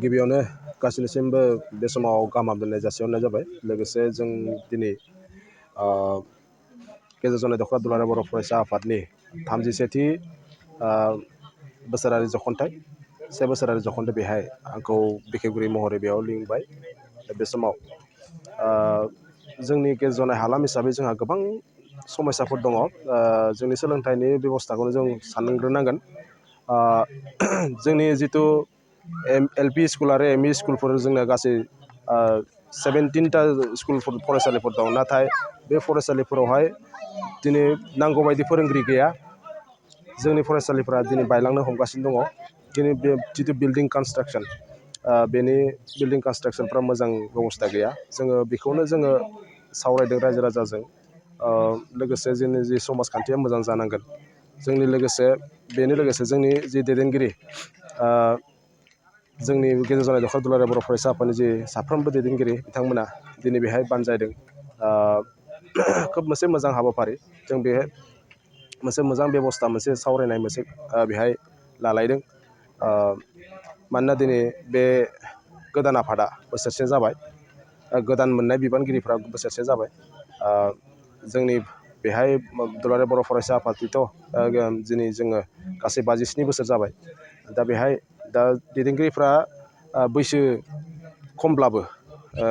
गिबियावनो गासैनिसिमबो बे समाव गाहाम हामलायनाय जासिहरनाय जाबाय। लोगोसे जों दिनै गेजेर जनाय दख'रा दुलाराय बर' फरायसा आफादनि 37थि बोसोरारि जख'न्थाइ से बोसोरारि जख'न्थाइ बेहाय आंखौ बेखेवगिरि महरै बेयाव लिंबाय। बे समाव जोंनि गेजेर जनाय हालाम हिसाबै जोंहा गोबां समस्याफोर दङ। जोंनि सोलोंथाइनि बेबस्थाखौनो जों सानग्रोनांगोन। जोंनि जिथु LP स्कुल आरो ME स्कुलफोर जोंना गासै 17टा स्कुलफोर फरायसालिफोर दं। नाथाय बे फरायसालिफोरावहाय दिनै नांगौ बायदि फोरोंगिरि गैया। जोंनि फरायसालिफ्रा दिनै बायलांनो हमगासिनो दङ। दिनै बे जिथु बिल्डिं कनस्ट्राक्सन बेनि बिल्डिं कनस्ट्राक्सनफ्रा मोजां बेबस्था गैया। जोङो बेखौनो जोङो सावरायदों रायजो राजाजों। लोगोसे जोंनि जि समाजखान्थिया मोजां जानांगोन। जोंनि लोगोसे बेनि लोगोसे जोंनि जि दैदेनगिरि जोंनि गेजेर जनाय दख'रा दुलाराय बर' फरायसा आफादनि जि साफ्रोमबो दैदेनगिरि बिथांमोना दिनै बेहाय बानजायदों। खोब मोनसे मोजां हाबाफारि। जों बेहाय मोनसे मोजां बेबस्था मोनसे सावरायनाय मोनसे बेहाय लालायदों। मानोना दिनै बे गोदान आफादा बोसोरसे जाबाय। गोदान मोननाय बिबानगिरिफ्रा बोसोरसे जाबाय। जोंनि बेहाय दुलाराय बर' फरायसा आफादनिथ' दिनै जोङो गासै 57 बोसोर जाबाय। दा बेहाय दा दैदेनगिरिफ्रा बैसो खमब्लाबो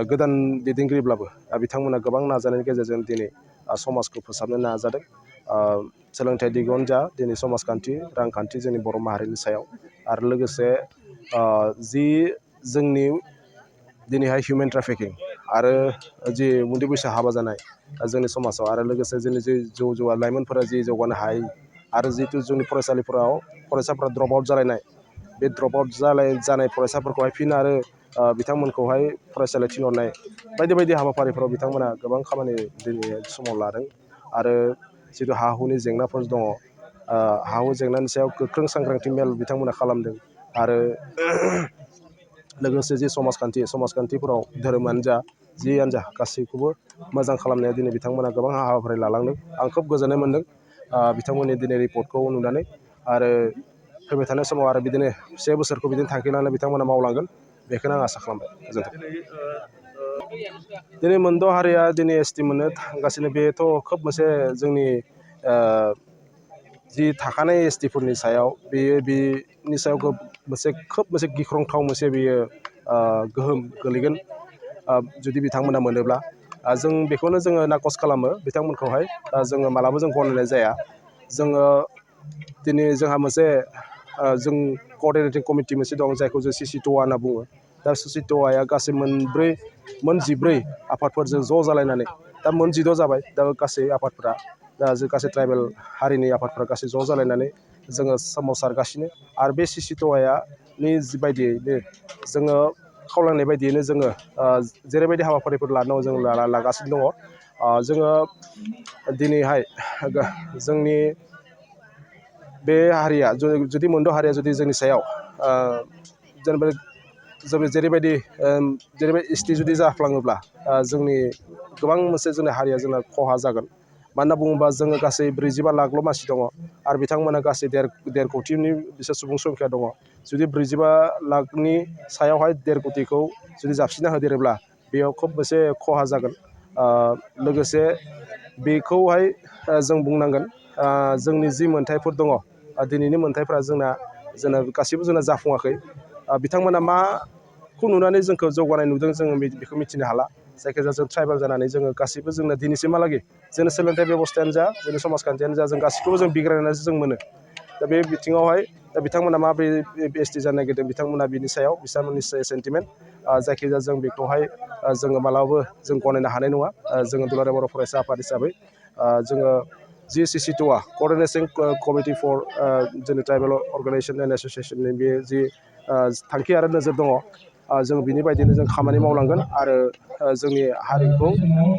गोदान दैदेनगिरिब्लाबो बिथांमोना गोबां नाजानायनि गेजेरजों दिनै समाजखौ फोसाबनो नाजादों। सोलोंथाइ दिगावनो जा दिनै समाजखान्थि रांखान्थि जोंनि बर' माहारिनि सायाव आरो लोगोसे जि जोंनि दिनैहाय हिउमेन ट्राफिकिं आरो जि उन्दै बैसो हाबा जानाय जोंनि समाजाव आरो लोगोसे जोंनि जि जौ जुवा लाइमोनफोरा जि जौगानो हायै आरो जिहेतु जोंनि फरायसाफोरा ड्रप आउट जालायनाय बे ड्रप आउट जानाय फरायसाफोरखौहाय फिन आरो बिथांमोनखौहाय फरायसालियाव थिनहरनाय बायदि बायदि हाबाफारिफोराव बिथांमोना गोबां खामानि दिनै समाव लादों। आरो जिथु हा हुनि जेंनाफोर दङ हा हु जेंनानि सायाव गोख्रों सांग्रांथि मेल बिथांमोना खालामदों। आरो लोगोसे जि समाजखान्थिफोराव धोरोमानो जा जियानो जा गासैखौबो मोजां खालामनाया दिनै बिथांमोना गोबां हाबाफारि लालांदों। आं खोब गोजोननाय मोनदों बिथांमोननि दिनै रिपर्टखौ नुनानै। आरो फैबाय थानाय समाव आरो बिदिनो से बोसोरखौ बिदिनो थांखि लानानै बिथांमोना मावलांगोन बेखौनो आं आसा खालामबाय। गोजोन्थों। दिनै मोनद' हारिया दिनै ST मोननो थांगासिनो। बेथ' खोब मोनसे जोंनि जि थाखानाय STफोरनि सायाव बेनि सायाव खोब मोनसे गिख्रंथाव मोनसे बेयो गोहोम गोलैगोन जुदि बिथांमोना मोनोब्ला। जों बेखौनो जोङो नाकस खालामो बिथांमोनखौहाय जोङो मालाबा जों गनायनाय जाया। जोङो दिनै जोंहा मोनसे जों कअर्डिनेटिं कमिटि मोनसे दं जायखौ जों CC-TOA होनना बुङो। दा CC-TOAया गासै 14 आफादफोरजों ज' जालायनानै दा 16 जाबाय। दा गासै आफादफोरा गासै ट्राइबेल हारिनि आफादफोरा गासै ज' जालायनानै जोङो सोमावसारगासिनो। आरो बे CC-TOAनि बायदियैनो जोङो खावलायनाय बायदियैनो जोङो जेरैबायदि हाबाफारिफोर लानांगौ जों लागासिनो दङ। जोङो दिनैहाय जोंनि बे हारिया जुदि मोनद' हारिया जुदि जोंनि सायाव जेनेबा जेरैबायदि ST जुदि जाफ्लाङोब्ला जोंनि गोबां मोनसे जोंनि हारिया जोंना खहा जागोन। मानो होनना बुङोबा जोङो गासै 45 लाखल' मानसि दङ आरो बिथांमोना गासै 1.5 कौटिनि बिसोर सुबुं संख्या दङ। जुदि 45 लाखनि सायावहाय 1.5 कौटिखौ जुदि जाबसिनना होदेरोब्ला बेयाव खोब मोनसे खहा जागोन। लोगोसे बेखौहाय जों बुंनांगोन जोंनि जि मोन्थायफोर दङ दिनैनि मोन्थायफ्रा जोंना गासैबो जोंना जाफुङाखै। बिथांमोना माखौ नुनानै जोंखौ जौगानाय नुदों जोङो बेखौ मिथिनो हाला। जायखिजाया जों ट्राइबेल जानानै जोङो गासैबो जोंना दिनैसिमहालागै जोंनि सोलोंथाइ बेबस्थायानो जा जोंनि समाजखान्थियानो जा जों गासैखौबो जों बिग्रायनानैसो जों मोनो। दा बे बिथिङावहाय बिथांमोना माबोरै ST जानो नागिरदों बिथांमोना बिनि सायाव बिथांमोननि सेन्टिमेन्ट जायखिजाया जों बेखौहाय जोङो मालाबाबो जों गनायनो हानाय नङा। जोङो दुलाराय बर' फरायसा आफाद हिसाबै जोङो जि CC-TOA क'अर्डिनेटिं कमिटि फर जोंनि ट्राइबेल अर्गेनाइजेसन एन्ड एस'सियेसननि बे जि थांखि आरो नोजोर दङ जों बिनि बायदिनो जों खामानि मावलांगोन आरो जोंनि हारिखौ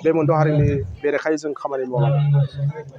बे मोनद' हारिनि बेरेखायै जों खामानि मावलांगोन।